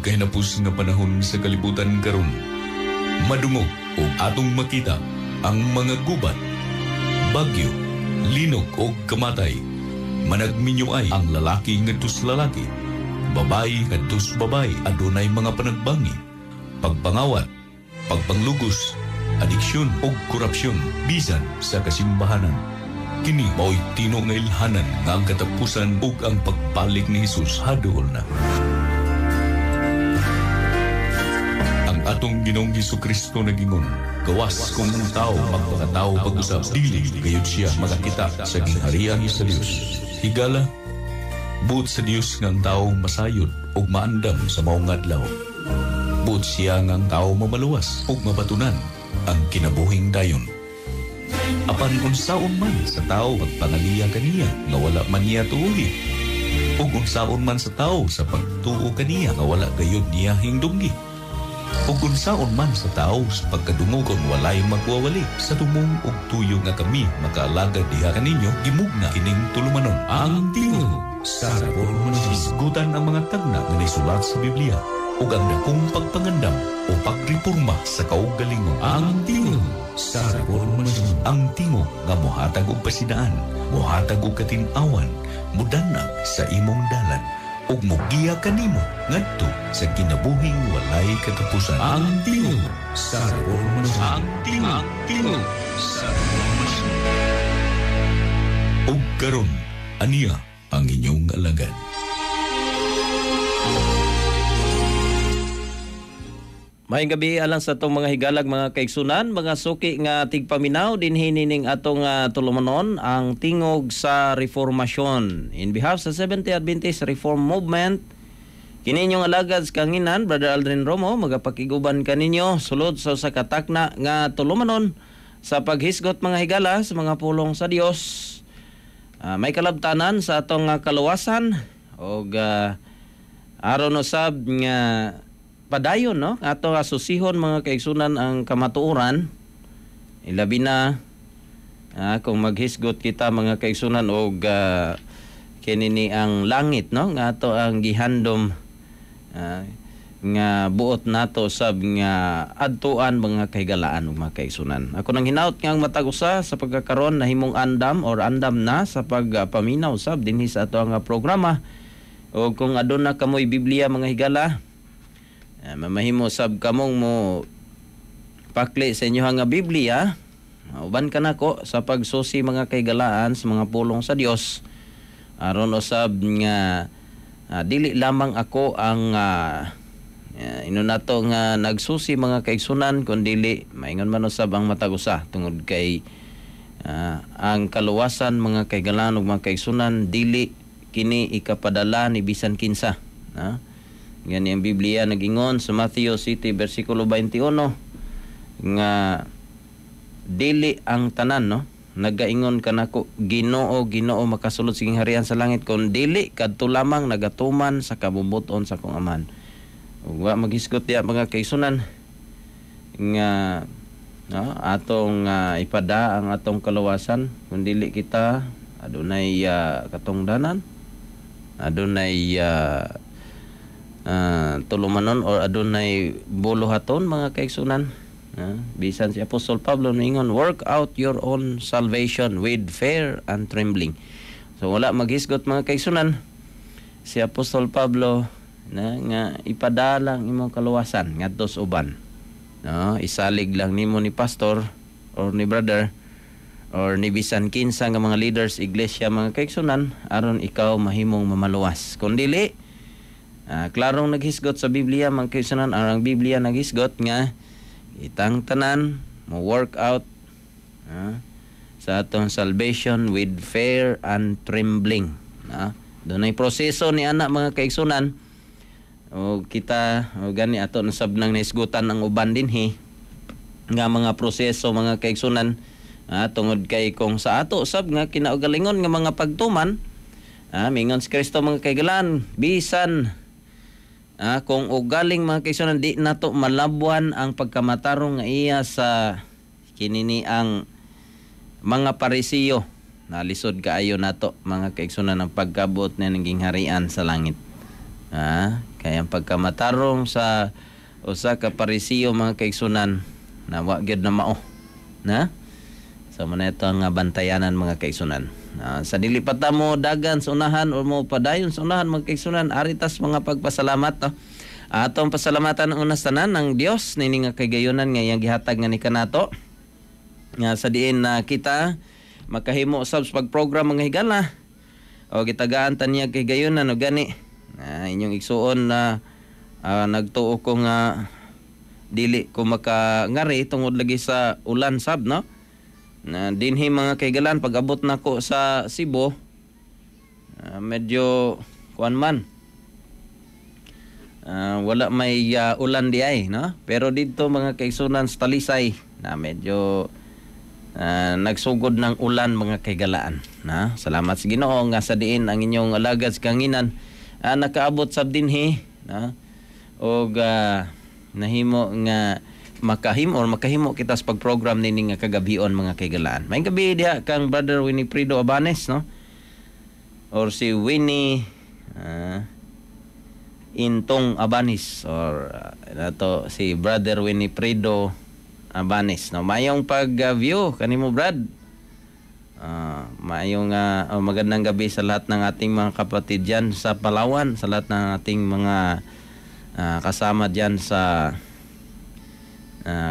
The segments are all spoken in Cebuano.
Nagkahinapos nga panahon sa kalibutan karon. Madungog o atong makita ang mga gubat, bagyo, linog o kamatay. Managminyo ay ang lalaki ngadto sa lalaki, babae ngadto sa babae, adunay mga panagbangi, pagpangawat, pagpanglugos, adiksyon o korupsyon bisan sa kasimbahanan. Kini mao'y tino nga ilhanan nga ang katapusan ug ang pagbalik ni Hesus haduol na. Ang atong Ginoong Hesukristo nagingon, gawas kung ang tao magpakatao pag-usab, dili gayud siya makakita sa gingharian sa Dios. Higala, buot sa Dios nga ang tao masayod ug maandam sa maong adlaw. Buot siya nga ang tao mamaluwas ug mabatunan ang kinabuhing dayon. Apan unsaon man sa tao pagpangaliya kaniya nga wala man niya tuuhi, ug unsaon man sa tao sa pagtuo kaniya nga wala gayud niya hingdunggi, ug unsaon man sa tao sa pagkadungog kon walay magwawali sa tumong ug tuyo nga kami makaalagad diha kaninyo, gimugna kining tulumanon. Ang Tingog sa Reformasyon. Hisgutan ang mga tagna nga naisulat sa Biblia ug ang dakong pagpangandam o pagreporma sa kaugalingon. Ang Tingog sa Reformasyon. Ang tingog nga mohatag og pasidaan, mohatag og katin-awan, mudanag sa imong dalan ug mogiya kanimo ngadto sa kinabuhing walay katapusan. Ang Tingog sa Reformasyon. Ang Tingog, Tingog sa Reformasyon. Ug karon, aniya ang inyong alagad. Maayong gabi alang sa atong mga higalag, mga kaigsunan, mga suki nga tigpaminaw dinhi nining atong tulumanon, ang Tingog sa Reformasyon. In behalf sa Seventh-day Adventist Reform Movement, kini inyong alagad sa kanginan, Brother Aldrin Romo, magapakiguban kaninyo sulod sa usa ka takna nga tulumanon sa paghisgot, mga higala, sa mga pulong sa Dios. May kalabtanan sa atong kaluwasan og aron usab nga padayon, no, ato asusihon, mga kaigsunan, ang kamatuoran, ilabi na kung maghisgot kita, mga kaigsunan, og kini ni ang langit, no, nga ato ang gihandom nga buot nato sab nga adtuan, mga kahigalaan ug mga kaigsunan. Ako nang hinaut nga ang matag usa sa pagkakaron nahimong andam or andam na sa pagpaminaw sab dinhi sa ato nga programa. O kung aduna kamoy Biblia, mga higala, mamahimo sab kamong mo pakli sa inyo nga Biblia. Uban ka nako sa pagsusi, mga kahigalaan, sa mga pulong sa Dios, aron usab nga dili lamang ako ang ino nato nga nagsusi, mga kaigsunan, kun dili maingon man usab ang matag usa, tungod kay ang kaluwasan, mga kahigalaan ug mga kaigsunan, dili kini ikapadala ni bisan kinsa. Ha? Gani ang Biblia nagingon sa Matthew 7 versikulo 21 nga dili ang tanan, no, nagaingon kanako, "Ginoo, Ginoo," makasulod sa gingharian sa langit, kun dili kadto lamang nagatuman sa kabubut-on sa akong Amahan. Ug wa maghisgot diya, mga kaigsunan, nga, no, atong ipada ang atong kaluwasan kun dili kita adunay katungdanan, adunay tulumanon or adunay buluhaton, mga kaigsunan. Bisan si Apostol Pablo niingon, "Work out your own salvation with fear and trembling." So wala maghisgot, mga kaigsunan, si Apostol Pablo na nga ipadala ang imong kaluwasan ngadto sa uban. No, isalig lang nimo ni pastor or ni brother or ni bisan kinsa nga mga leaders iglesia, mga kaigsunan, aron ikaw mahimong mamaluwas. Kun dili, klarong naghisgot sa Biblia, mga kaigsunan, ang Biblia naghisgot nga itang tanan mo work out sa atong salvation with fear and trembling. Dunay proseso ni ana, mga kaigsunan. O kita o gani ato nasab nang nahisgutan ang uban dinhi nga mga proseso, mga kaigsunan, tungod kay kung sa ato sab nga kinaugalingon nga mga pagtuman, mingon si Kristo, mga kaigalan, bisan kung ugaling, mga kaigsunan, di nato malabwan ang pagkamatarong nga iya sa kinini ang mga Parisiyo, nalisod kaayo nato, mga kaigsunan, ang pagkabot na ng gingharian sa langit. Kaya ang pagkamatarong sa usa ka Parisiyo, mga kaigsunan, na wa gyud na mao na. So mao na ito ang bantayanan, mga kaigsunan. Sa dili pa ta mo dagan sa unahan o mo padayon sa unahan, mga kaigsunan, ari tas mga pagpasalamat, no? Atong pasalamatan ang una sa tanan ang Dios nini nga kagayunan nga iyang gihatag nga ni kanato nga sa diin na kita makahimo usab sa pag-program, mga higala, o gitagaan ta niya kay gayunan. O gani na inyong igsuon na nagtuo ko nga dili ko makangari tungod lagi sa ulan sab, no, na dinhi, mga kaigalan. Pag abot nako sa Cebu, medyo kuan man, wala may ulan di ay, no? Pero dito, mga kaigsunan, sa Talisay na medyo nagsugod ng ulan, mga kaigalaan na. Salamat sa Ginoo nga sa diin ang inyong alagad sa kanginan nakaabot sab dinhi, na og nahimo nga makahimo or makahimo kita sa pag-program nini nga kagabhion, mga kaigalaan. May gabi diha kang Brother Winifredo Abanes, no, or si Winnie Intong Abanis or nato si Brother Winifredo Abanes, no. Mayong pag-view kanimo, Brad. Maayong oh, magandang gabi sa lahat ng ating mga kapatid diyan sa Palawan, sa lahat ng ating mga kasama diyan sa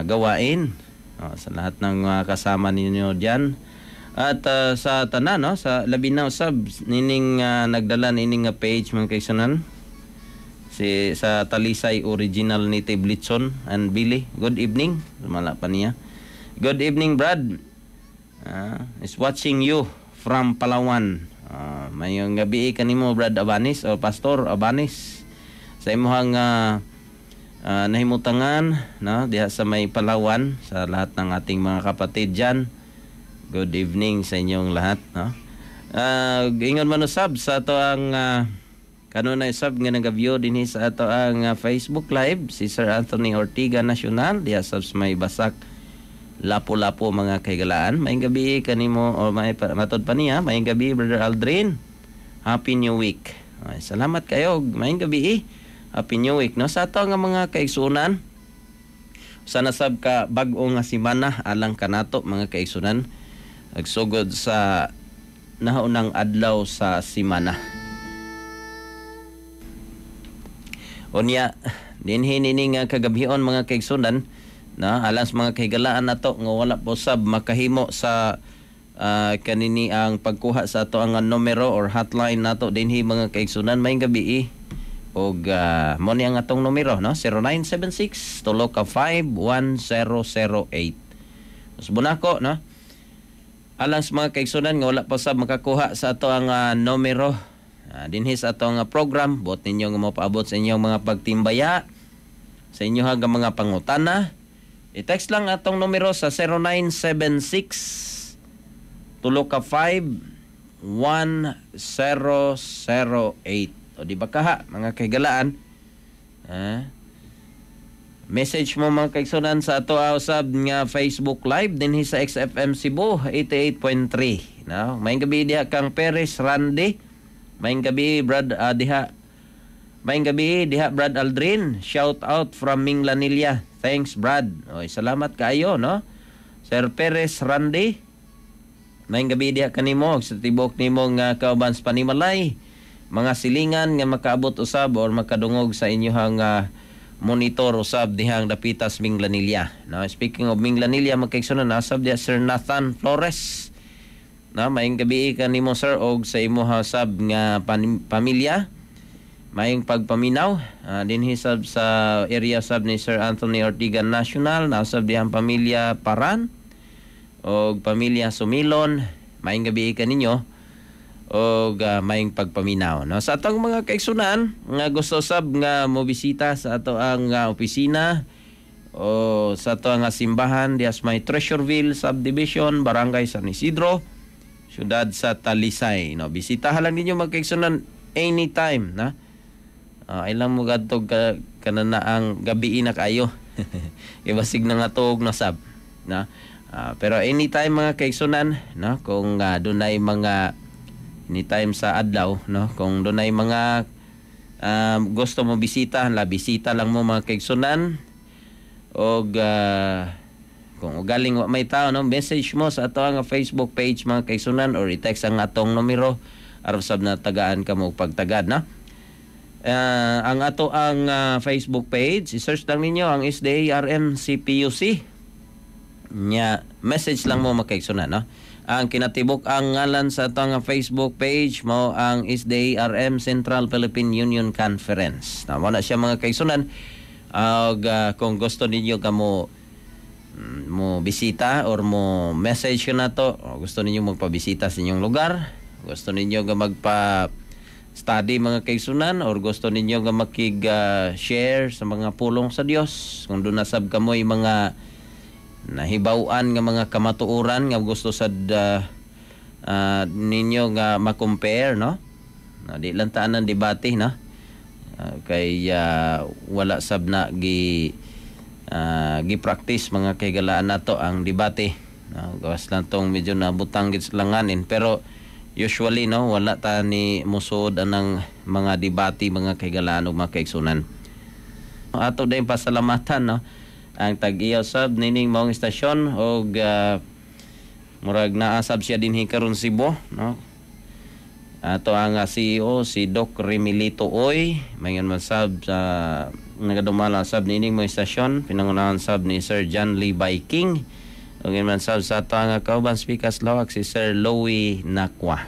gawain, oh, sa lahat ng mga kasama ninyo diyan at sa tanan, no, sa labi na usab nining nagdala nining nga page, mga kaigsunan, si sa Talisay Original Native Litson and Billy. Good evening. Mala pa niya. Good evening, Brad. Is watching you from Palawan. Mayong gabi kanimo, Brad Abanis o Pastor Abanis, sa imuhang nahimutangan, no, diha sa may Palawan. Sa lahat ng ating mga kapatid diyan, good evening sa inyong lahat, no. Ingon man usab sa ato ang kanunay sab nga nagaview dinhi sa ato ang Facebook Live, si Sir Anthony Ortiga Nacional diha sa may Basak, Lapu-Lapu, mga kaigalaan. Maayong gabi kanimo o may matod pa niya, maayong gabi, Brother Aldrin. Happy New Week. Ay, salamat kayo. Maayong gabi eh. Happy New Week, no, sa ato nga mga kaigsunan. Sana sab ka bag-o nga semana alang kanato, mga kaigsunan. Nagsugod sa nahaunang adlaw sa semana. Unya, dinhi nini nga kagabhion, mga kaigsunan, na alang sa mga kahigalaan nato nga wala po sab makahimo sa kanini ang pagkuha sa ato ang numero or hotline nato dinhi, mga kaigsunan, maayong gabi eh. Og mo ni ang atong numero, no, 0976 tulo ka 5 1008. Usbon nako, no, alang sa mga kaigsunan nga wala pa sab makakuha sa ato ang numero dinhi sa atong program, buot ninyo nga mopaabot sa inyong mga pagtimbaya, sa inyong mga pangutana, i-text lang atong numero sa 0976 tulo ka 5 1008. O di ba kaha, mga kahigalaan? Message mo, mga kaigsunan, sa ato usab nga Facebook Live dinhi sa XFM Cebu 88.3. No? Maayong gabi diha kang Perez Randy. Maayong gabi, Brad, diha. Maayong gabi diha, Brad Aldrin. Shout out from Minglanilla. Thanks, Brad. Oy, salamat kaayo, no? Sir Perez Randy. Maayong gabi diha kanimo sa tibok nimo nga kauban sa panimalay, mga silingan nga makaabot usab or makadungog sa inyong monitor usab dihang dapitas Minglanilla. No, speaking of Minglanilla, mga kaigsunan, nasab diha Sir Nathan Flores. No, maayong gabi kanimo, sir, og sa imuha sab nga pamilya. Maayong pagpaminaw dinhi sab sa area sab ni Sir Anthony Ortiga National, nasab dihang pamilya Paran og pamilya Sumilon. Maayong gabi kaninyo og maayong pagpaminaw, no. Sa atong mga kaigsunan nga gusto sab nga mobisita sa ato ang opisina o sa ato ang simbahan diha sa may Treasureville Subdivision, Barangay San Isidro, siyudad sa Talisay, no. Bisitahan lang ninyo, mga kaigsunan, anytime na. Ay lang mo gadto ka kanana ang gabi na kaayo. Ibasig na nga tuog na sab na. Pero anytime, mga kaigsunan, no, kung dunay mga anytime sa adlaw, no, kung dunay mga Gusto mo bisita, la bisita lang mo, mga kaigsunan. Og kung ugaling wa may tao, no, message mo sa ato ang Facebook page, mga kaigsunan, or i-text ang atong numero aron sab na tagaan ka mo og pagtagad, no. Ang ato ang Facebook page, i-search lang ninyo ang SDA RM CPUC. Nya message lang mo, mga kaigsunan, no. Ang kinatibuk ang ngalan sa ato ang Facebook page mao ang SDA RM Central Philippine Union Conference. Na mo na siya, mga kaigsunan. Og kung gusto ninyo kamo mo bisita or mo message na to, o gusto ninyo magpabisita sa inyong lugar, gusto ninyo nga magpa study, mga kaigsunan, or gusto ninyo nga makig share sa mga pulong sa Dios, kung duna sab kamoy mga nahibaw-an nga mga kamatuoran nga gusto sad ninyo nga ma-compare, no, na di lang taan ng debate, no, kay wala sab na gi gi-practice, mga kahigalaan, nato ang debate, no? Gawas lang tong medyo nabutang gid sa langanin, pero usually, no, wala ta ni musod anang mga debate, mga kahigalaan ug mga kaigsunan. Ato din pasalamatan, no, ang tag-iya sab nining maong istasyon og murag naasab siya dinhi karon Cebu, no. Ato ang CEO, si Doc Remilito Oy, mayon man sab sa nagadumala sab nining mga istasyon, pinangunahan sab ni Sir John Lee Viking, ug man sab sa ato ang kauban speakers lawak, si Sir Louie Nakwa.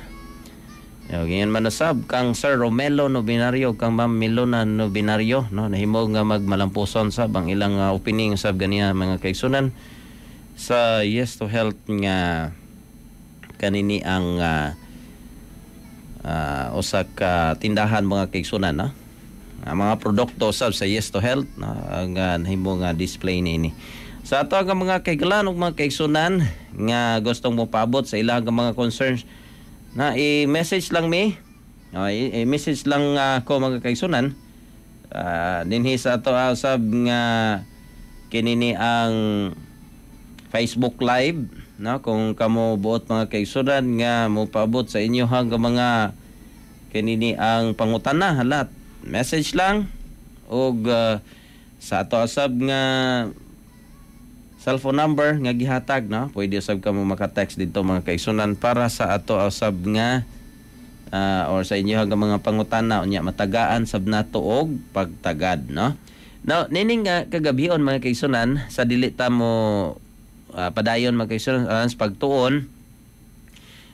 Ug ingon man usab kang Sir Romelo Nobinario, kang Ma'am Milona Nobinario, no, nahimo nga magmalampuson sab ang ilang opening sab ganiya, mga kaigsunan, sa Yes to Health nga kanini ang usa ka tindahan, mga kaigsunan, no. Ang mga produkto sab sa Yes to Health, no, ang nahimo nga display niini. Sa ato ang mga kahigalaan ug mga kaigsunan nga gustong mopaabot sa ilang mga concerns na, i-message lang mi. No, i-message lang ko, mga kaigsunan, dinhi sa ato sab nga kinini ang Facebook Live, no. Kung kamo buot, mga kaigsunan, nga mopaabot sa inyo hang mga kinini ang pangutana, halat message lang og sa ato sab nga cellphone number nga gihatag, no. Pwede usab kamo maka-text dito, mga kaigsunan, para sa ato usab nga or sa inyo nga mga pangutana, unya matagaan sab nato og pagtagad, no. Now, nining kagabhion, mga kaigsunan, sa dili ta mo padayon, mga kaigsunan, sa pagtuon,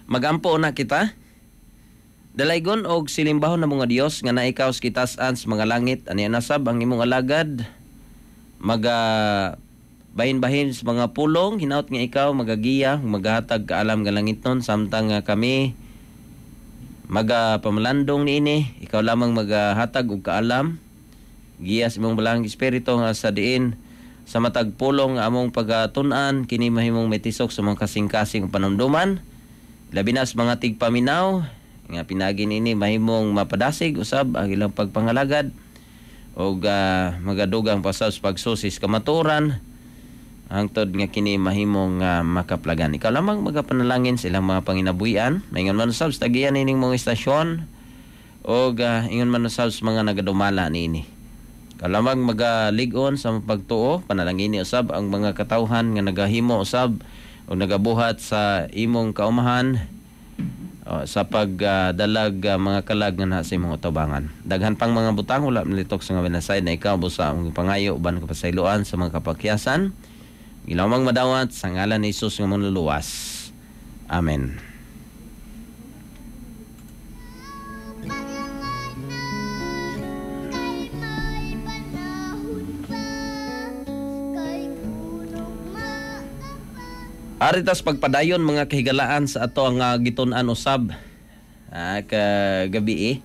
magampo na kita. Dalaygon og silimbahon na mga Dios nga naikaw sa kitasan sa mga langit, ani nasab ang imong alagad maga bahin-bahin sa mga pulong. Hinaut nga ikaw magagiya, magahatag kaalam nga langitnon samtang nga kami maga pamalandong niini. Ikaw lamang magahatag og kaalam, giya sa imong Balaang Espiritu nga sa diin sa matag pulong nga among pagatun-an kini mahimong mitisok sa mga kasing-kasing panumduman, labi na sa mga tigpaminaw nga pinagi niini mahimong mapadasig usab ang ilang pagpangalagad og magadugang pasab sa pagsusi sa kamatuoran hangtod nga kini mahimong makaplagan. Ikaw lamang magapanalangin sa ilang mga panginabuhian. Maingon man usab sa tagiyan ining mga istasyon og ingon man usab sa mga nagadumala niini. Ikaw lamang magalig-on sa pagtuo, panalangini usab ang mga katawhan nga nagahimo usab o nagabuhat sa imong kaumahan sa pagdalag mga kalag nga naa sa imong atubangan. Daghan pang mga butang wala nalitok sa nga binasay na ikaw busa ang pangayo uban kapasayloan sa mga kapakyasan. Gilamang madawat sa ngalan ni Jesus nga manluluwas. Amen. Aritas pagpadayon, mga kahigalaan, sa ato ang gitun-an usab kagabi eh.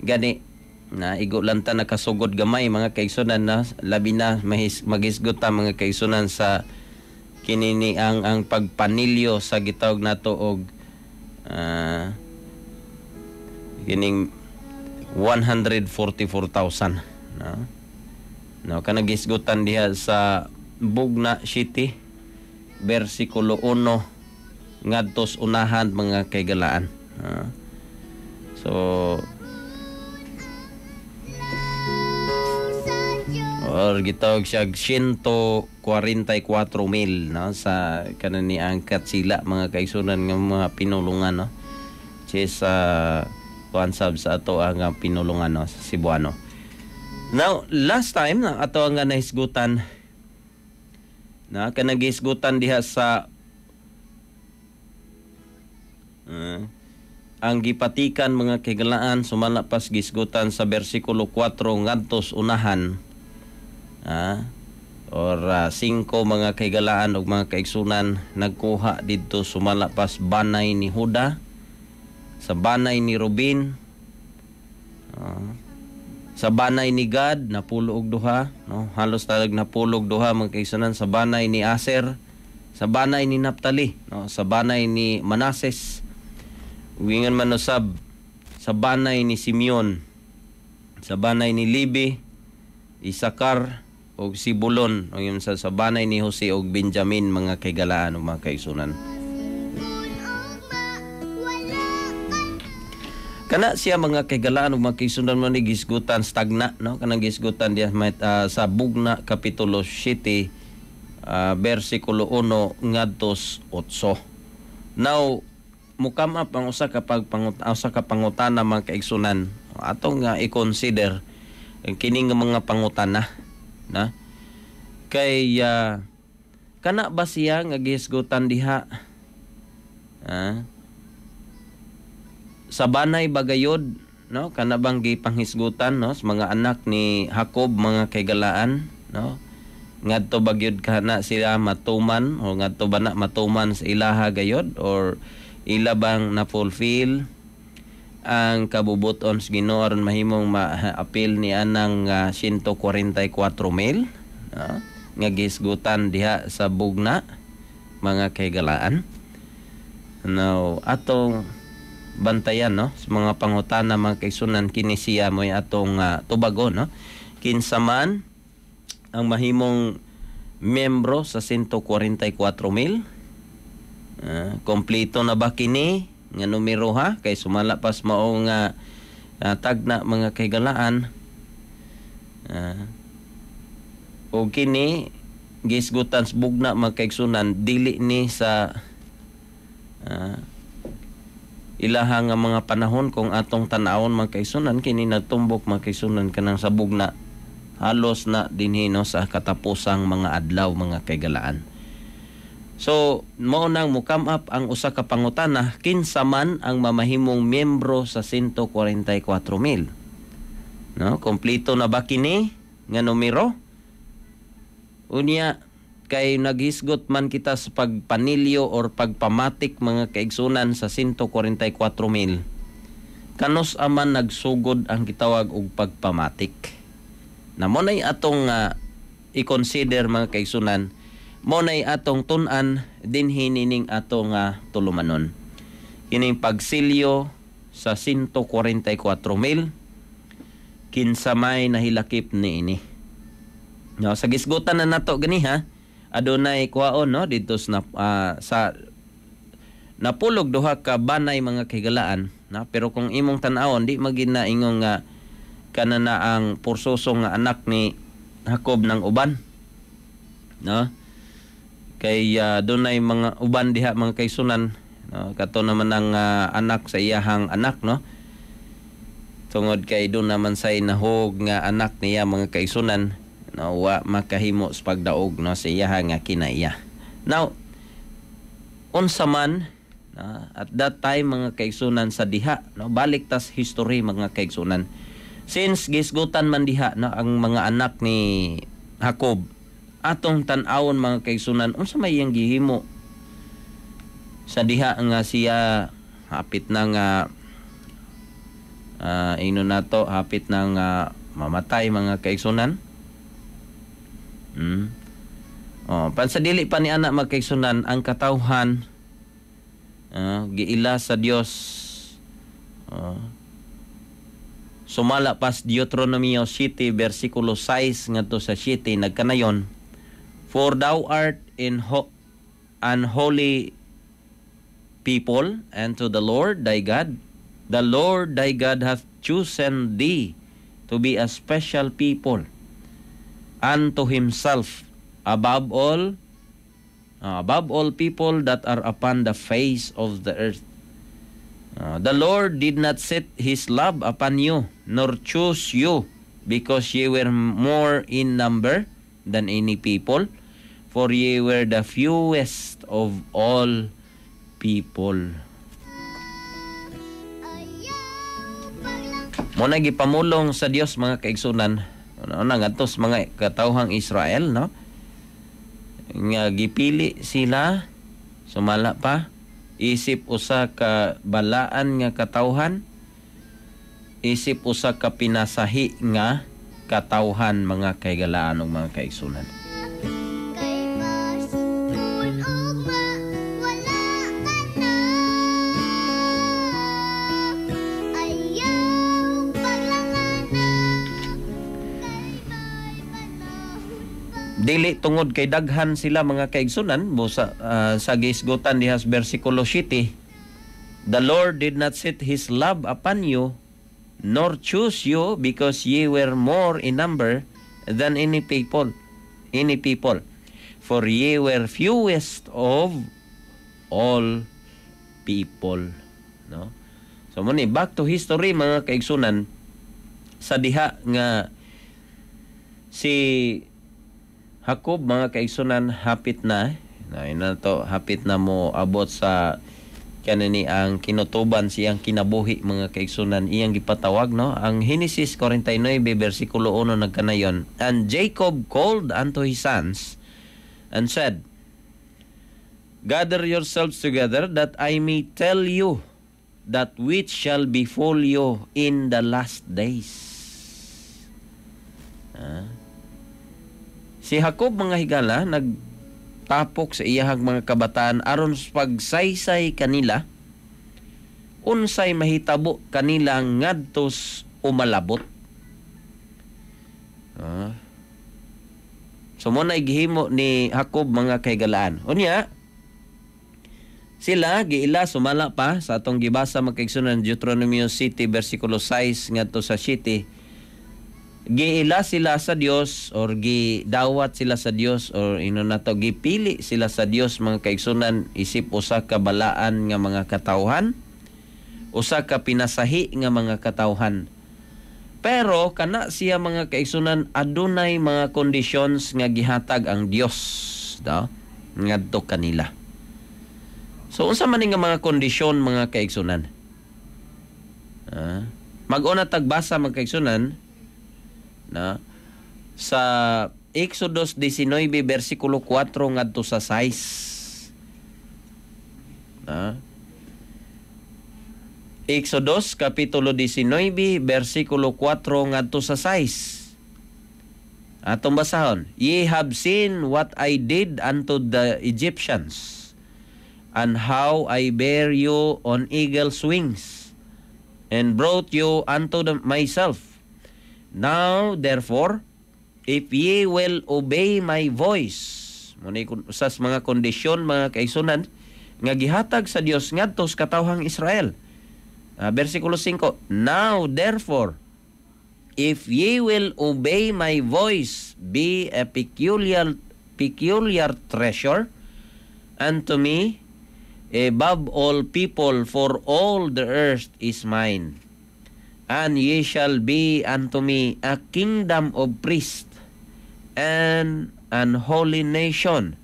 Gani na igo lang ta nakasugod gamay, mga kaigsunan, na labi na magisgot ta, mga kaigsunan, sa kinini ang pagpanilyo sa gitawag nato og kining 144,000, no. No, kanang gisgutan diha sa Bugna City versikulo 1 ngadtos unahan, mga kaigalaan. So Or gitawag siya 144,000, no, sa kanani ang katsila, mga kaigsunan, nga mga pinulungan, no, which sa kuan sab sa ato ang pinulungan, no, sa Cebuano. Now, last time na ato ang nahisgutan na kanang gihisgutan diha sa ang gipatikan, mga kahigalaan, sumala pas gisgutan sa bersikulo 4 ngadto unahan or 5, mga kahigalaan ug mga kaigsunan. Nagkuha didto sumala pas banay ni Huda, sa banay ni Ruben, sa banay ni Gad 62, no, halos talag 62, mga kaigsunan, sa banay ni Aser, sa banay ni Naptali, no, sa banay ni Manases, wingan man usab sa banay ni Simeon, sa banay ni Levi, Isakar ug Zebulon, ug yung sa banay ni Jose ug Benjamin, mga kahigalaan ug mga kaigsunan. Kana siya, mga kahigalaan ug mga kaigsunan, mo ni gisgutan stagna, no, kanang gisgutan diya sa Bugna kapitulo 7, bersikulo 1 ngadto 8. Now, mukam up ang usa ka pangutana, mga kaigsunan, atong nga i-consider kining nga mga pangutana na kay kana ba siya nga gihisgutan diha sa banay bagayod, no, kana bang gipanghisgutan, no, sa mga anak ni Jacob, mga kahigalaan, no, ngadto bagyod kana sila matuman o ngadto ba na matuman sa ilaha gayod or ila bang na fulfill ang kabubuton sa Ginoo aron mahimong ma-appeal ni anang 144,000, no, nga gisgutan diha sa Bugna, mga kahigalaan? Now, atong bantayan, no, sa mga pangutana, mga kaigsunan, kini siya mo'y atong tubago, no, kinsa man ang mahimong membro sa 144,000? Kompleto na ba kini nga numero, ha, kay sumala pas mao nga tagna, mga kahigalaan? O kini gisgutan sa Bugna, mga kaigsunan, dili ni sa ilaha nga mga panahon. Kung atong tan-awon, mga kaigsunan, kini nagtumbok, mga kaigsunan, kanang sa Bugna, halos na dinhi, no, sa katapusang mga adlaw, mga kahigalaan. So, mao nang mo-come up ang usa ka pangutana, kinsa man ang mamahimong miyembro sa 144,000? No, kompleto na ba kini nga numero? Unya kay naghisgot man kita sa pagpanilyo or pagpamatik, mga kaigsunan, sa 144,000. Kanus aman nagsugod ang gitawag og pagpamatik? Na mo nay atong i-consider, mga kaigsunan, mo nay atong tun-an dinhi nining atong tulumanon. Kining pagsilyo sa 144,000, kinsa may nahilakip niini? No, sa gisgutan na nato gani ha, adunay kuhaon, no, didto sa 62 ka banay, mga kahigalaan, na, pero kung imong tan-awon, di magid na ingong nga kana na ang pursoso nga anak ni Jacob ng uban, no, kay dunay mga uban diha, mga kaigsunan, no, kato naman ang anak sa iyahang anak, no, tungod kay doon naman say nahog nga anak niya, mga kaigsunan, no, wa makahimo sa pagdaog, no, sa iyaha nga kinaiya. Now, unsa man at that time, mga kaigsunan, sa diha, no, balik tas history, mga kaigsunan, since gisgutan man diha, no, ang mga anak ni Jacob, atong tan-awon, mga kaigsunan, unsa may iyang gihimo sa diha nga siya hapit na nga ino nato, hapit na nga mamatay, mga kaigsunan. Oh, pansa dili pa ni anak, mga kaigsunan, ang katawhan giila sa Dios. Sumala pas Deuteronomio 7 versikulo 6 ngadto sa 7, nagkanayon, "For thou art an holy people unto the Lord thy God. The Lord thy God hath chosen thee to be a special people." Unto himself above all people that are upon the face of the earth. The Lord did not set his love upon you, nor choose you, because ye were more in number than any people, for ye were the fewest of all people. Mo na gipamulong sa Dios, mga kaigsunan, ano na ngadto sa mga katawhang Israel, no, nga gipili sila sumala pa isip usa ka balaan nga katawhan, isip usa ka pinasahi nga katawhan, mga kahigalaan ug mga kaigsunan. Kay basin ugma wala ka na. Ayaw paglangana kay may panahon pa. Dili tungod kay daghan sila, mga kaigsunan, busa sa gisgutan diha sa bersikulo 7, "The Lord did not set his love upon you, nor choose you, because ye were more in number than any people, for ye were fewest of all people," no? So mo ni back to history, mga kaigsunan, sa diha nga si Jacob, mga kaigsunan, hapit na na ina to, hapit na mo abot sa kanini ang kinutuban siyang kinabuhi, mga kaigsunan, iyang gipatawag, no? Ang Genesis 49 bersikulo 1 nagkanayon, "And Jacob called unto his sons and said, 'Gather yourselves together, that I may tell you that which shall befall you in the last days.'" Ah. Si Jacob, mga higala, nagtapok sa iyahang mga kabataan aron sa pagsaysay kanila unsay mahitabo kanila ngadtos umalabot. Ah. So mo na gihimo ni Jacob, mga kahigalaan. Unya, sila giila sumala pa sa atong gibasa, mga kaigsunan, Deuteronomio 7 bersikulo 6 ngadto sa 7, giila sila sa Dios or gidawat sila sa Dios or ino nato gipili sila sa Dios, mga kaigsunan, isip usa ka balaan nga mga katawhan, usa ka pinasahi nga mga katawhan. Pero kana siya, mga kaigsunan, adunay mga conditions nga gihatag ang Dios, no, ngadto kanila. So unsa man ni nga mga kondisyon, mga kaigsunan? Ah, mag-una tagbasa, mga kaigsunan, na sa Exodus 19 bersikulo 4 ngadto sa 6. Na Exodus kapitulo 19 bersikulo 4 ngadto sa 6. Atong basahon. "Ye have seen what I did unto the Egyptians, and how I bare you on eagle's wings, and brought you unto myself. Now, therefore, if ye will obey my voice," mo ni sa mga kondisyon, mga kaigsunan, nga gihatag sa Dios ngadto sa katawhang Israel. Versikulo 5, "Now, therefore, if ye will obey my voice, be a peculiar treasure unto me above all people, for all the earth is mine. And ye shall be unto me a kingdom of priests and an holy nation.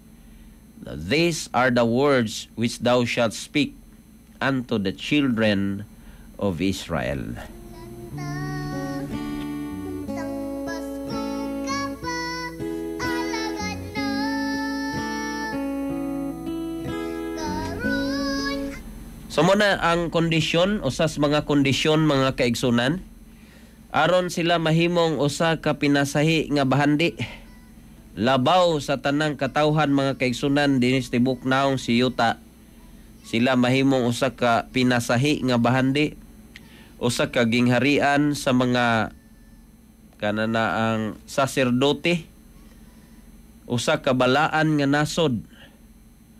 These are the words which thou shalt speak unto the children of Israel." Tang Pasko ka pa, alagad na. Karon So mo na ang kondisyon, usa sa mga kondisyon, mga kaigsunan, aron sila mahimong usa ka pinasahi nga bahandi labaw sa tanang katawhan, mga kaigsunan, dinhi sa tibok naong si yuta. Sila mahimong usa ka pinasahi nga bahandi, usa ka gingharian sa mga kanana ang saserdote, usa ka balaan nga nasod.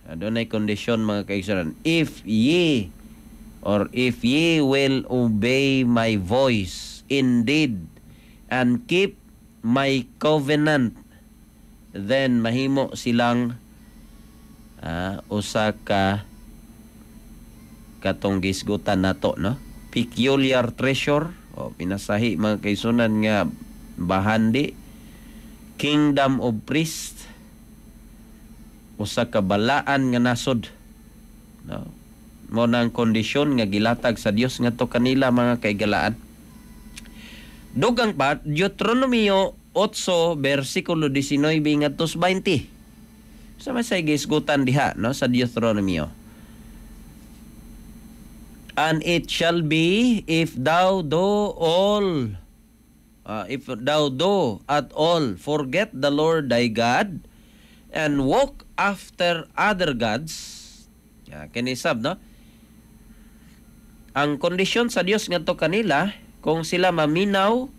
Adunay kondisyon, mga kaigsunan. "If ye or if ye will obey my voice indeed and keep my covenant." then mahimo silang usa ka katong gisgutan nato, no, peculiar treasure o pinasahi, mga kaigsuonan, nga bahandi, kingdom of priest, usa ka balaan nga nasod, no? Mao nang kondisyon nga gilatag sa Dios ngadto kanila, mga kaigalaan. Dugang pa, Deuteronomio 8 versikulo 19 ngadto 20. Sa may gisgutan diha, no, sa Deuteronomio. "And it shall be if thou do at all forget the Lord thy God and walk after other gods." Ya, kini sab, no? Ang kondisyon sa Dios ngadto kanila, kung sila maminaw,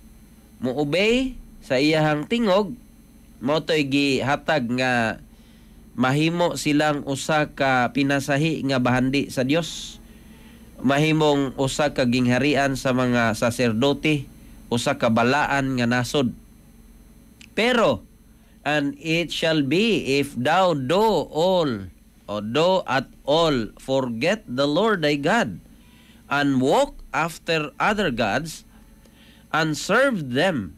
mo obey sa iyahang tingog, mao to'y gihatag nga mahimo silang usa ka pinasahi nga bahandi sa Dios, mahimong usa ka gingharian sa mga saserdote, usa ka balaan nga nasod. Pero, "And it shall be if thou do all o do at all forget the Lord thy God and walk after other gods and serve them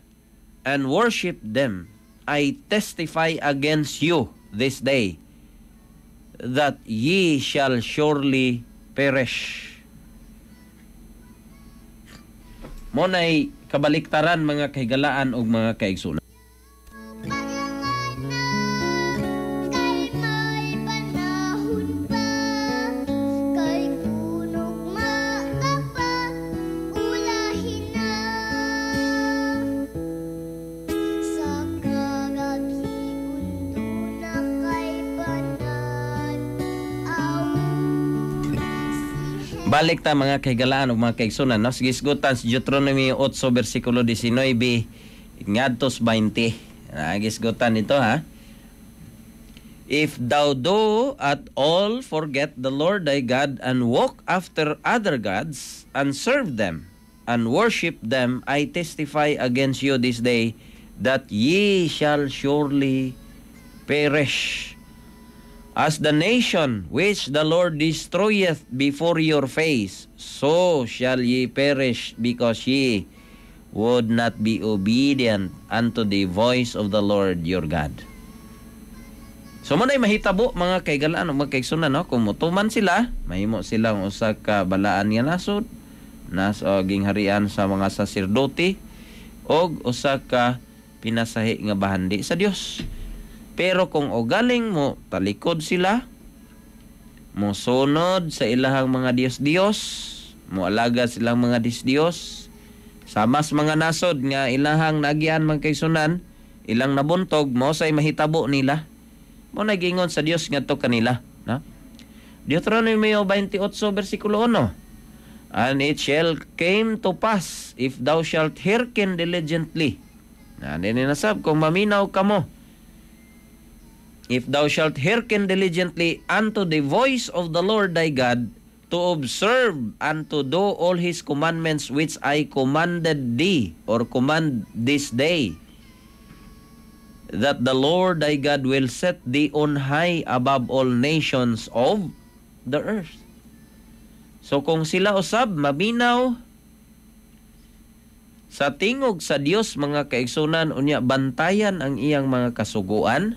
and worship them, I testify against you this day that ye shall surely perish." Mao nay kabaliktaran, mga kahigalaan ug mga kaigsunan. Kay may panahon pa, kay kun ugma ka pa, ulahin na. Sa kagabhion duna kay panan-awon. Balik ta, mga kahigalaan ug mga kaigsunan, no? Sige, gisgutan sa Deuteronomy 8 versikulo 19 ngadto 20. Ah, gisgutan nito ha. "If thou do at all forget the Lord thy God and walk after other gods and serve them and worship them, I testify against you this day that ye shall surely perish. As the nation which the Lord destroyeth before your face, so shall ye perish, because ye would not be obedient unto the voice of the Lord your God." So mao na'y mahitabo, mga kaigalaan ug mga kaigsunan, no? Kung mutuman sila, mahimo silang usa ka balaan nga nasod, nas gingharian sa mga saserdote og usa ka pinasahi nga bahandi sa Dios. Pero kung ugaling mo talikod sila, mo sunod sa ilahang mga Diyos-Diyos, mo alagad silang mga Diyos-Diyos, sama sa mga nasod nga ilahang nagian, mga kaigsunan, ilang nabuntog, mao say mahitabo nila. Mao nagingon sa Dios ngadto kanila, no? Deuteronomio 28 versikulo 1. "And it shall came to pass if thou shalt hearken diligently." Na nasab kung maminaw kamo. "If thou shalt hearken diligently unto the voice of the Lord thy God, to observe and to do all his commandments which I commanded thee or command this day, that the Lord thy God will set thee on high above all nations of the earth." So kung sila usab maminaw sa tingog sa Dios, mga kaigsunan, unya bantayan ang iyang mga kasuguan,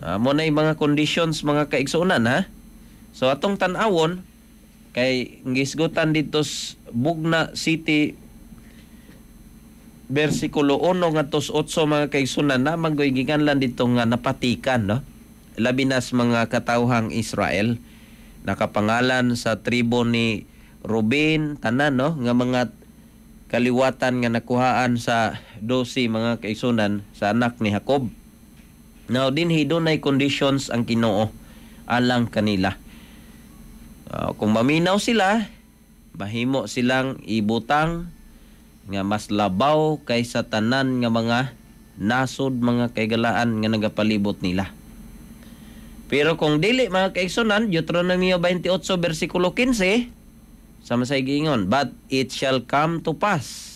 mao na mga conditions, mga kaigsunan, ha. So atong tan-awon kay gisgutan dito sa Bugna City versikulo 1 ngadto 8, mga kaigsunan, na manggoy gikanlan dito nga napatikan, no, labi na sa mga katawhang Israel, nakapangalan sa tribo ni Ruben, tanan, no, nga mga kaliwatan nga nakuhaan sa 12, mga kaigsunan, sa anak ni Jacob. Now dinhi dunay conditions ang Ginoo alang kanila. Kung maminaw sila, mahimo silang ibutang nga mas labaw kaysa tanan nga mga nasod, mga kaigalaan, nga nagapalibot nila. Pero kung dili, mga kaigsunan, Deuteronomio 28 versikulo 15, sama sa giingon, "But it shall come to pass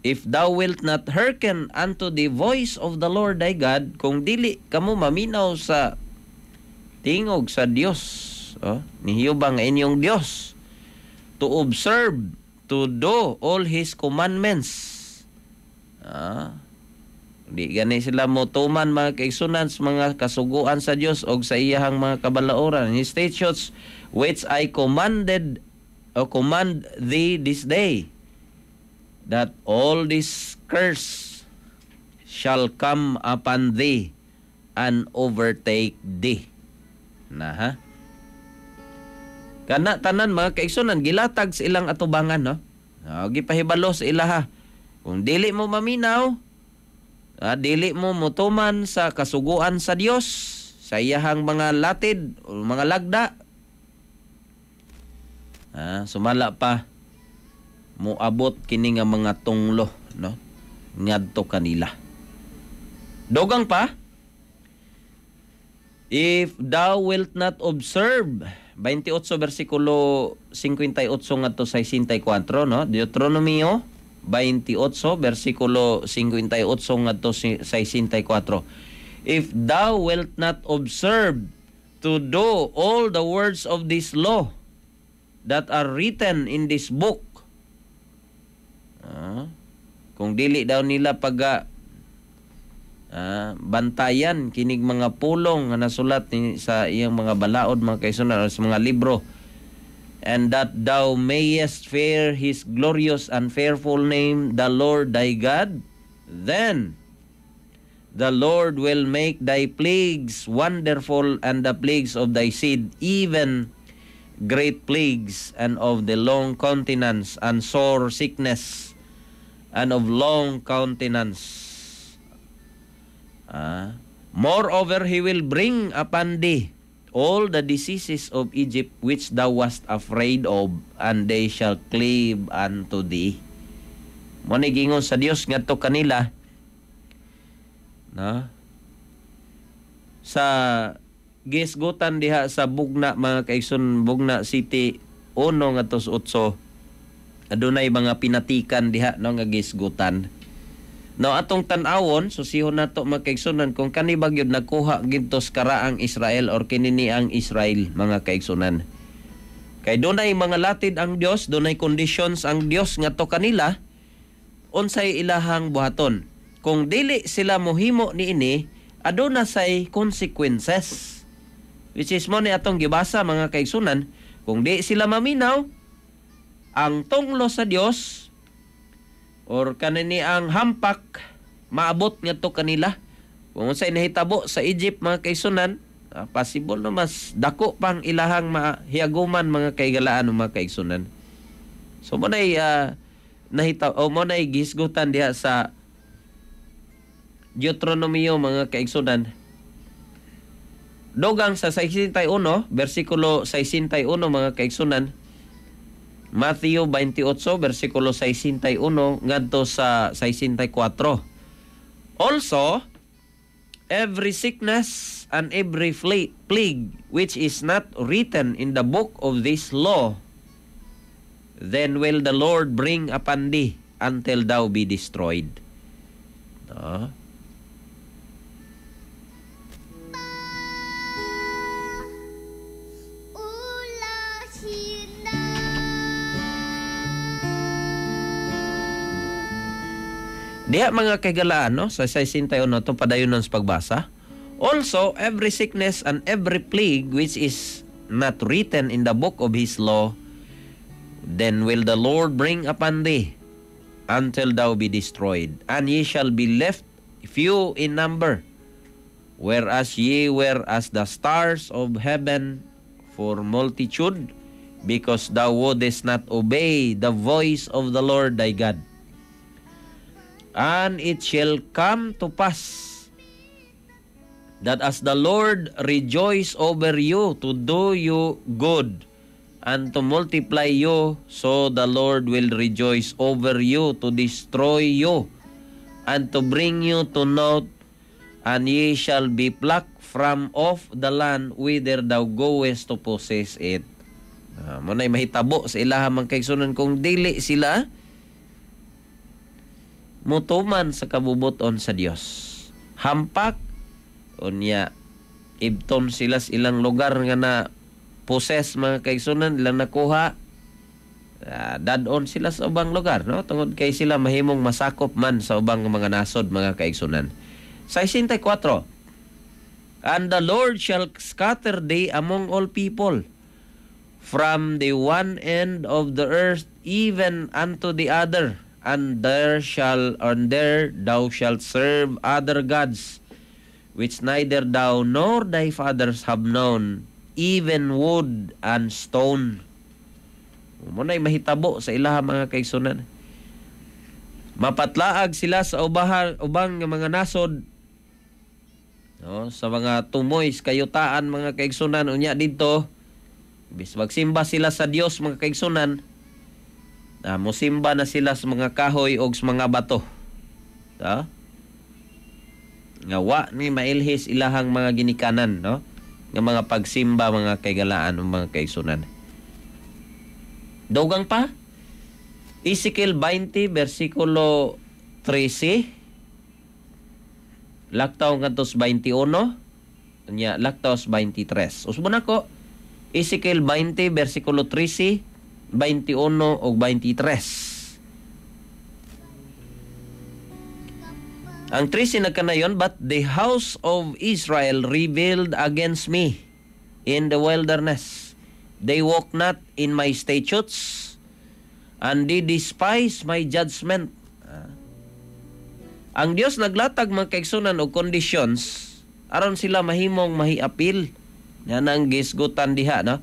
If thou wilt not hearken unto the voice of the Lord thy God, kung dili kamo maminaw sa tingog sa Dios, oh, ni Jehova nga inyong Dios, to observe, to do all His commandments. Di gani sila motuman, mga kaigsunan, sa mga kasuguan sa Dios og sa iyahang mga kabalaoran. His statutes which I commanded o command thee this day, that all this curse shall come upon thee and overtake thee. Na ha? Kana tanan, mga kaigsunan, gilatag sa ilang atubangan, no? Gipahibalo sa ilaha. Kung dili mo maminaw, dili mo mutuman sa kasuguan sa Dios, sa iyahang mga latid o mga lagda, sumala pa moabot kini nga mga tunglo, no, ngadto kanila. Dugang pa, if thou wilt not observe, 28 versikulo 58 ngadto sa 64, no? Deuteronomio 28 versikulo 58 ngadto 64. If thou wilt not observe to do all the words of this law that are written in this book. Kung dili daw nila pag bantayan kinig mga pulong nga nasulat ni, sa iyang mga balaod, mga kaigsunan, sa mga libro, and that thou mayest fear His glorious and fearful name, the Lord thy God, then the Lord will make thy plagues wonderful and the plagues of thy seed, even great plagues and of the long countenance and sore sickness and of long countenance. Moreover, He will bring upon thee all the diseases of Egypt which thou wast afraid of, and they shall cleave unto thee. Mo ni gingon sa Dios ngadto kanila, no? Sa gisgutan diha sa Bugna, mga kaigsoon, Bugna City 1 ngadto sa 8, adunay mga pinatikan diha, no, nga gisgutan. No, atong tan-awon, susihon nato, mga kaigsunan, kung kani ba gyud nakuha gidto sa karaang Israel or kini ni ang Israel, mga kaigsunan. Kay dunay mga latid ang Dios, dunay conditions ang Dios ngadto kanila, unsay ilahang buhaton. Kung dili sila mohimo niini, aduna say consequences. Which is mo ni atong gibasa, mga kaigsunan, kung di sila maminaw, ang tunglo sa Dios or kanini ang hampak maabot ngadto kanila. Kung unsay nahitabo sa Egypt, mga kaigsunan, possible no mas dako pang ilahang mahiaguman, mga kaigalaan o mga kaigsunan. So mo nay nahita o mo nay gihisgutan diha sa Deuteronomio, mga kaigsunan. Dugang sa 61, versikulo 61, mga kaigsunan, Matthew 28 versikulo 61 ngadto sa 64. Also, every sickness and every plague which is not written in the book of this law, then will the Lord bring upon thee until thou be destroyed. No? Ulasin na. Diha, mga kaigalaan, no, sa 61 to padayon sa pagbasa. Also, every sickness and every plague which is not written in the book of His law, then will the Lord bring upon thee until thou be destroyed, and ye shall be left few in number, whereas ye were as the stars of heaven for multitude, because thou wouldest not obey the voice of the Lord thy God. And it shall come to pass that as the Lord rejoice over you to do you good and to multiply you, so the Lord will rejoice over you to destroy you and to bring you to naught, and ye shall be plucked from off the land whither thou goest to possess it. Mo na'y mahitabo sa ilaha, mga kaigsunan, kung dili sila Mutuman sa kabubuton sa Dios. Hampak unya ibton sila sa ilang lugar nga na possess, mga kaigsunan, ilang nakuha. Dadon sila sa ubang lugar, no, tungod kay sila mahimong masakop man sa ubang mga nasod, mga kaigsunan. 64. And the Lord shall scatter thee among all people from the one end of the earth even unto the other, and there thou shalt serve other gods, which neither thou nor thy fathers have known, even wood and stone. Mao na'y mahitabo sa ilaha, mga kaigsunan. Mapatlaag sila sa ubang nga mga nasod, no, sa mga tumoy sa kayutaan, mga kaigsunan. Unya didto, bis magsimba sila sa Dios, mga kaigsunan, mosimba na sila sa mga kahoy og sa mga bato. Ha? Nga wa ni mailhis ilahang mga ginikanan, no? Nga mga pagsimba, mga kaigalaan o mga kaigsunan. Dugang pa, Ezekiel 20 versikulo 13 laktaw ngadto sa 21, nya laktaw sa 23. Usbon ako Ezekiel 20 versikulo 13, 21 ug 23. Ang 13 nagkanayon, "But the house of Israel rebelled against me in the wilderness. They walk not in my statutes, and they despise my judgment." Ang Dios naglatag, mga kaigsunan, og conditions aron sila mahimong mahiapil. Yan ang gisgutan diha, no?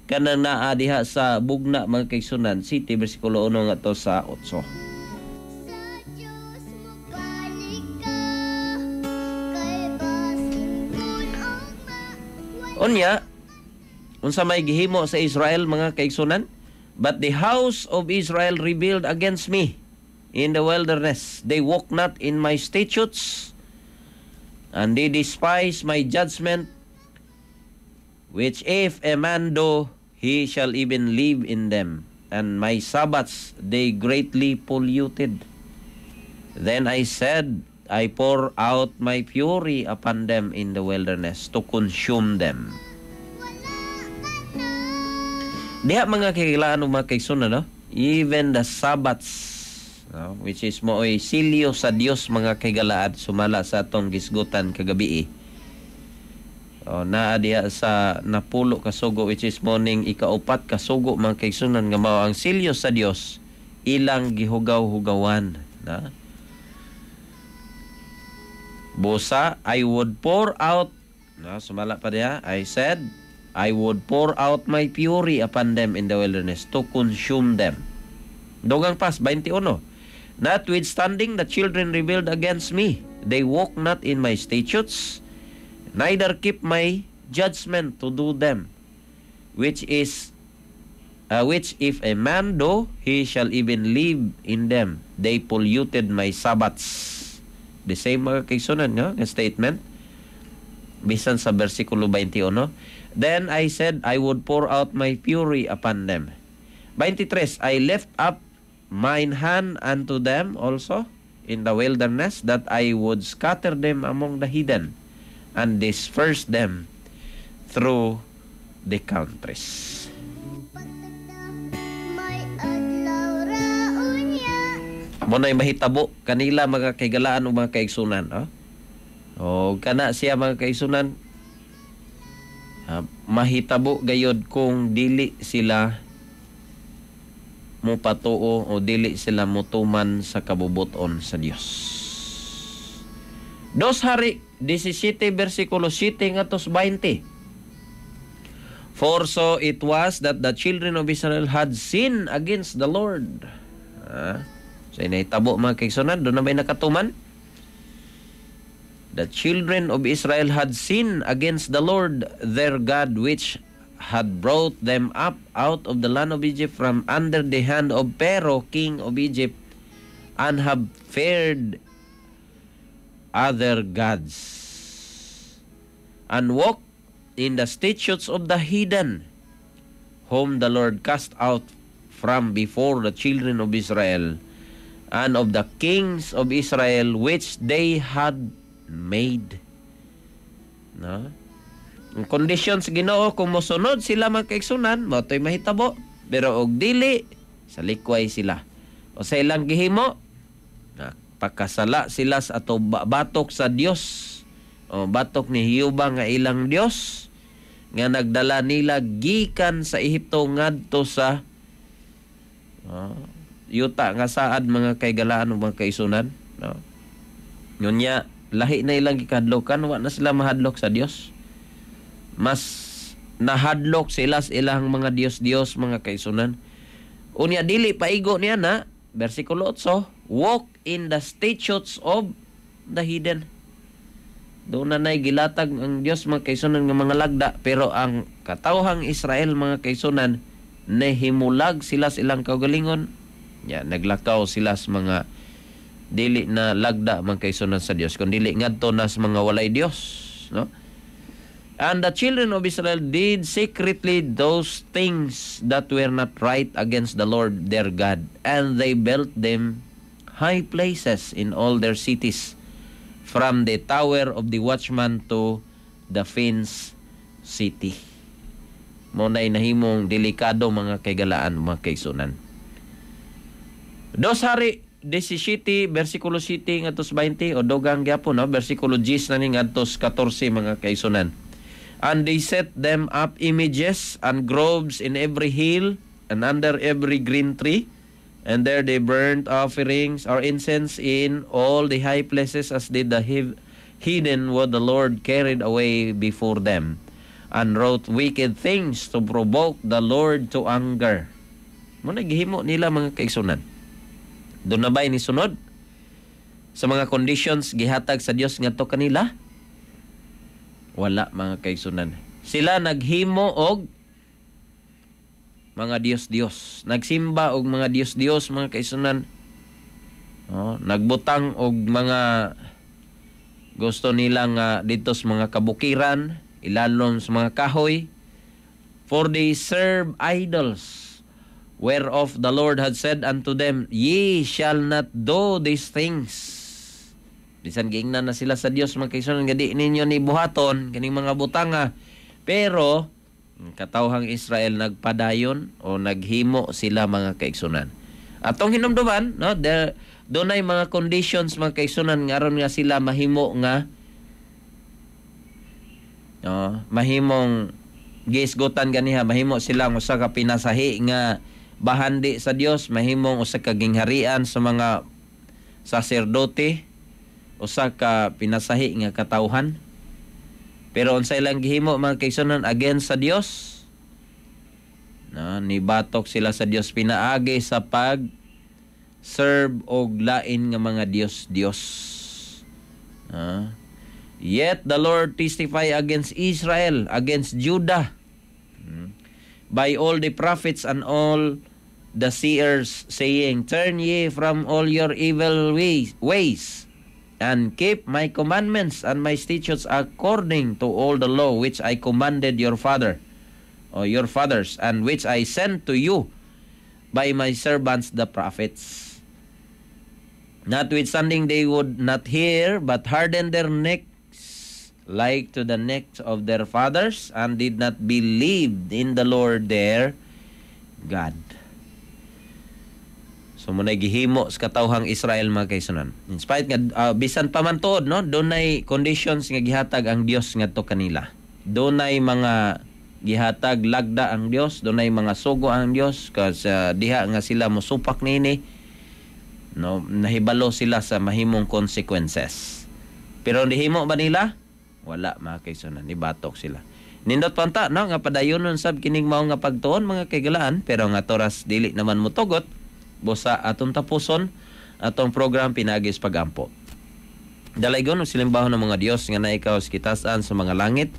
Kanang naa diha sa bugna, mga kaigsunan, 7 bersikulo 1 ngadto sa 8. Sa Diyos mobalik ka, kay basin kun og Unya, unsa may gihimo sa Israel, mga kaigsunan? "But the house of Israel rebelled against me in the wilderness. They walk not in my statutes, and they despise my judgment, which if a man do, he shall even live in them. And my Sabbaths they greatly polluted. Then I said, I pour out my fury upon them in the wilderness to consume them." Diha, mga kahigalaan ug mga kaigsunan, no? Even the Sabbaths, no? Which is maoy silyo sa Dios, mga kahigalaan, sumala sa atong gisgutan kagabi. O, naa diha sa napulo ka sugo, which is mao ning ikaupat ka sugo, mga kaigsunan, nga mao ang silyo sa Dios, ilang gihugaw-hugawan na. Busa, I would pour out, no, sumala pa diha, "I said, I would pour out my fury upon them in the wilderness to consume them." Dugang pas, 21. "Notwithstanding, the children rebelled against me. They walk not in my statutes, neither keep my judgment to do them, which if a man do, he shall even live in them. They polluted my Sabbaths." The same, mga kaigsunan, no? Nga statement. Bisan sa versikulo 21. "Then I said I would pour out my fury upon them." 23, "I lift up mine hand unto them also in the wilderness, that I would scatter them among the heathen and disperse them through the countries." May adlaw ra unya. Mao na'y mahitabo kanila, mga kaigalaan o mga kaigsunan. Oh? O kana siya, mga kaigsunan, mahitabo gayod kung dili sila mo patuo o dili sila motuman sa kabubuton sa Dios. Dos Hari 17 versikulo 7 ngadto 20. "For so it was that the children of Israel had sinned against the Lord." So inahitabo, mga kaigsunan, duna ba'y nakatuman? "The children of Israel had sinned against the Lord their God, which had brought them up out of the land of Egypt from under the hand of Pharaoh, king of Egypt, and have feared other gods, and walked in the statutes of the heathen, whom the Lord cast out from before the children of Israel." and of the kings of Israel which they had made. No? Ang condition sa Ginoo, kung mosunod sila, mga kaigsunan, mao to'y mahitabo. Pero og dili, sa likway sila. O sa ilang gihimo, pakasala sila sa ato batok sa Dios. O batok ni Jehova nga ilang Dios nga nagdala nila gikan sa Ehipto ngadto sa yuta nga saad, mga kaigalaan ug mga kaisunan, no? Ngunya lahi na ilang gikadlokan, wa na sila mahadlok sa Dios. Mas nahadlok sila sa ilang mga dios-dios, mga kaisunan. Unya dili paigo niya na versikulo 8, walk in the statutes of the heathen. Doon na na'y gilatag ang Dios, mga kaisunan, nga mga lagda, pero ang katawhang Israel, mga kaisunan, nahimulag sila sa ilang kaugalingon. Ya, naglakaw sila sa mga dili na lagda, mga kaisunan, sa Dios, kun dili ngadto na sa mga walay Dios, no? And the children of Israel did secretly those things that were not right against the Lord their God, and they built them high places in all their cities, from the tower of the watchman to the fenced city. Mao na'y nahimong delikado, mga kaigalaan, mga kaisunan. Dos Hari 17 versikulo 7 ngadto sa 20 o dugang gyapon, no, versikulo 10 na ni ngadto sa 14, mga kaisunan. And they set them up images and groves in every hill and under every green tree. And there they burnt offerings or incense in all the high places, as did the heathen what the Lord carried away before them, and wrought wicked things to provoke the Lord to anger. Mao na gihimo nila, mga kaigsunan. Doon na ba'y ni sunod sa mga conditions gihatag sa Dios ngadto kanila? Wala, mga kaigsunan. Sila naghimo og mga Dios-Dios. Nagsimba og mga Dios-Dios, mga kaigsunan. Oh, nagbutang og mga gusto nila nga dito sa mga kabukiran, ilalom sa mga kahoy. For they serve idols, whereof the Lord had said unto them, "Ye shall not do these things." Bisan giingnan na sila sa Dios, mga kaigsunan, nga di ninyo ni buhaton kaning mga butanga. Pero ang katawhang Israel nagpadayon o naghimo sila, mga kaigsunan. Atong hinumduman, no, there dunay mga conditions, mga kaigsunan, nga aron nga sila mahimo nga, no, mahimong gisgutan ganiha, mahimo sila usa ka pinasahi nga bahandi sa Dios, mahimong usa ka gingharian sa mga saserdote, usa ka pinasahi nga katawhan. Pero unsa ilang gihimo, mga kaigsunan, against sa Dios? No, nibatok sila sa Dios pinaagi sa pag serve og lain nga mga dios Dios. Ah. Yet the Lord testify against Israel, against Judah, by all the prophets and all the seers, saying, "Turn ye from all your evil ways, and keep my commandments and my statutes according to all the law which I commanded your father or your fathers, and which I sent to you by my servants the prophets." Notwithstanding, they would not hear, but hardened their necks like to the necks of their fathers, and did not believe in the Lord their God. So mao gihimo sa katawhang Israel, mga kaigsunan. In spite nga bisan pa man tuod, no, dunay conditions nga gihatag ang Dios ngadto kanila. Dunay mga gihatag lagda ang Dios, dunay mga sugo ang Dios kas diha nga sila mosupak niini, no, nahibalo sila sa mahimong consequences. Pero nihimo ba nila? Wala, mga kaigsunan, nibatok sila. Nindot panta, no, nga padayonon sab kining mao nga pagtuon, mga kaigalaan, pero nga toras dili naman motugot, busa atong tapuson atong program pinaagi sa pagampo. Dalaygon ug silimbahon ng mga Dios nga naikaw sa kitasan sa mga langit.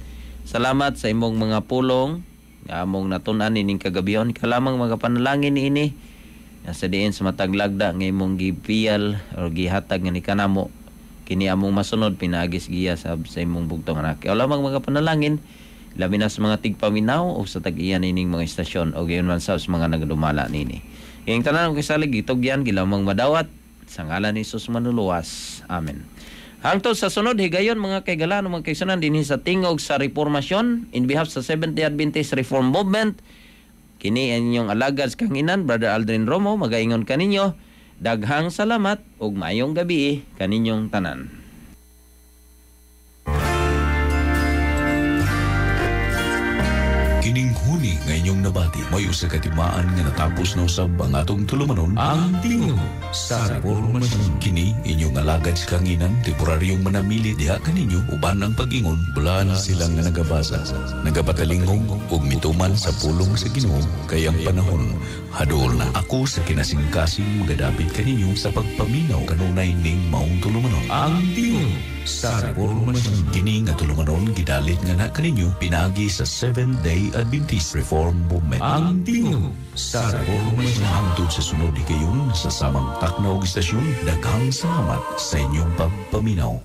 Salamat sa imong mga pulong nga among natun-an ining kagabihon. Ikaw lamang magapanalangin niini nga sa diin sa matag lagda nga imong gipiyal o gihatag nga ni kanamo, kini among masunod pinaagi sa giya sa imong bugtong anak. Ikaw lamang magapanalangin labi na sa mga tigpaminaw o sa tag-iya nining mga istasyon o gayon man sa mga nagadumala nini. Iyang tanan kay salig gitugyan gilamang madawat Sa ngalan ni Jesus manuluwas. Amen. Hangtod sa sunod higayon, mga kahigalaan, mga kaigsuonan, dinhi sa Tingog sa Reformasyon in behalf sa Seventh-day Adventist Reform Movement. Kini ang inyong alagad sa kahanginan, Brother Aldrin Romo, magaingon kaninyo, daghang salamat ug maayong gabi kaninyong tanan. Kining huni nga inyong nabati may usa ka timaan nga natapos na usab ang atong tulumanon, Ang Tingog sa Reformasyon. Kini inyong alagad sa kahanginan, temporaryong manamili diha kaninyo uban ang pag-ingon bulan sila nga nagabasa, nagapatalingog ug mituman sa pulong sa Ginoo kay ang panahon haduol na. Ako sa kinasingkasing magadapit kaninyo sa pagpaminaw kanunay ning maong tulumanon, Ang Tingog sa Reformasyon. Kini nga tulumanon gidalit nga na kaninyo pinaagi sa Seventh Day Adventist Reform Movement. Ang Tingog sa Reformasyon. Hangtod sa sunod higayon sa samang takna og istasyon, daghang salamat sa inyong pagpaminaw.